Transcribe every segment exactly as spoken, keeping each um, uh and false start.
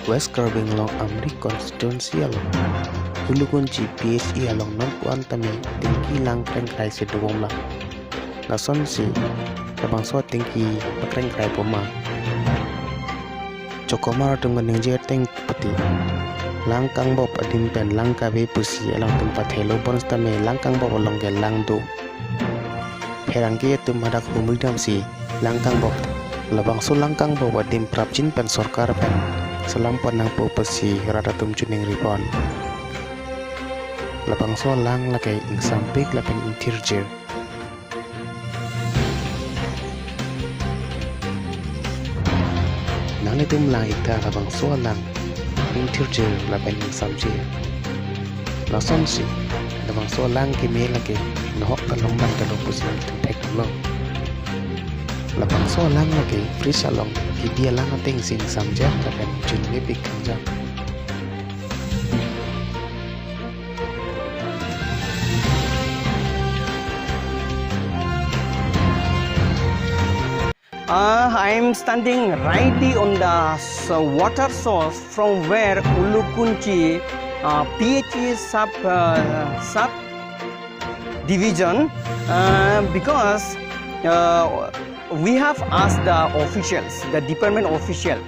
West Karbi Anglong Amri constituency along Ulukunchi P H E along non pu-an tame tengki lang krengkrai si dobomlang. Lasonsi labangso tengki pakrengkrai bomma. Chokomar atum kaningje ateng pati lang kangbop adim pen lang kave pusi alangtum pathelo bonsitame lang kangbop along ke lang do. Pherangke atum hadak humri damsi lang kangbop. Labangso lang kangbop adim prapjin pen sorkar pen selam pon nangpo pusi rat atum chiningripon. Labangso lang lake ingsampik lapen ingthirjir. Nanglitum lang-ik tha labangso alang ingthirjir lapen ingsamjir. Lasonsi labangso alang keme lake nohok ta longdam ta lo pusi nangtum thekdamlo. Labangso alang lake fridge along kebi alang atengsi ingsamjak lapen chunmepik kangjak. Uh, I am standing rightly on the s- water source from where Ulukunchi uh, P H E sub uh, sub division uh, because uh, we have asked the officials, the department official,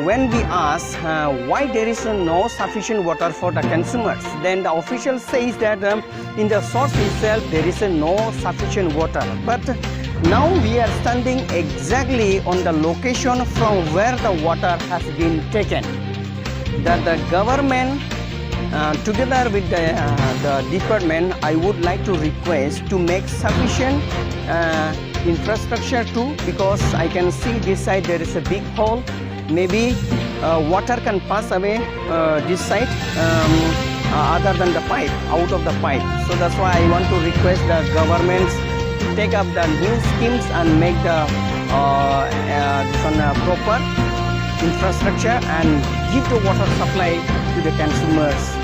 when we ask uh, why there is no sufficient water for the consumers, then the official says that um, in the source itself there is no sufficient water. But now we are standing exactly on the location from where the water has been taken. That the government, uh, together with the, uh, the department, I would like to request to make sufficient uh, infrastructure too, because I can see this side there is a big hole. Maybe uh, water can pass away uh, this side um, uh, other than the pipe, out of the pipe. So that's why I want to request the governments to take up the new schemes and make the uh, uh, this one, uh, proper infrastructure and give the water supply to the consumers.